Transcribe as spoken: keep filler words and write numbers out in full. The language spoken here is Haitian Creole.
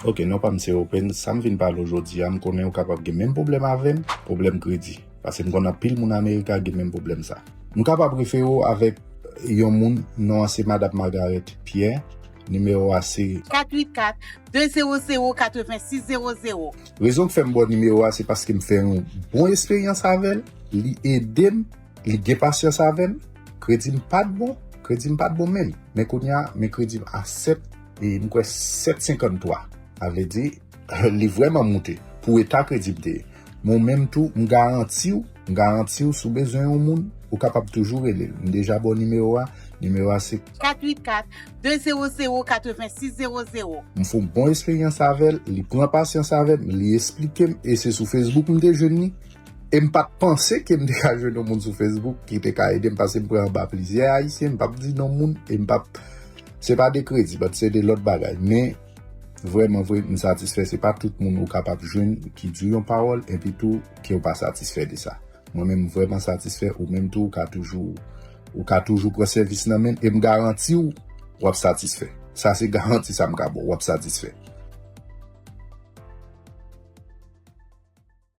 Ok, non pa m se Open, sa m vin pale w jodi a, m konnen ou kapab gen menm pwoblèm avè m, pwoblèm kredi. Paske m konn anpil moun Amerika gen menm pwoblèm sa. M kapab refere w avèk yon moun, non an se Madanm Margaret Pierre, nimewo a se kat uit kat, de zewo zewo, katrevensis zewo zewo. Rezon k fè m ba w nimewo a se paske m fè yon bon esperyans avè l, li ede m, li gen pasyans avè m, kredi m pa t bon, kredi m pa t bon menm. Men kounye a, men kredi m a sèt, e m kwè sèt senkanntwa. Sa vle di, li vrèman moute pou eta kredi m te ye. Men w menm tou, m garanti w, m garanti w, si w bezwen yon moun, ou kapab toujou rele l. M deja ba w nimewo a, nimewo a se kat uit kat, de zewo zewo, katrevensis zewo zewo. M fè yon bon esperyans avè l, li pran pasyans avè m, li esplike m, e se sou Facebook m te jwenn li. E m pa t panse ke m te ka jwenn yon moun sou Facebook ki te ka ede m, paske m pran anba plizyè Ayisyen, m p ap di non moun, e m p ap, se pa de kredi, but se de lòt bagay. Men, vrèman vre, m satisfè, se pa tout moun ou kapab jwenn ki di w yon pawòl, epi tou, ke w pa satisfè de sa. Mwen menm, m vrèman satisfè, ou menm tou, ou ka toujou, ou ka toujou pran sèvis nan men l, e m garanti w, w ap satisfè. Sa se garanti sa m ka ba w, w ap satisfè.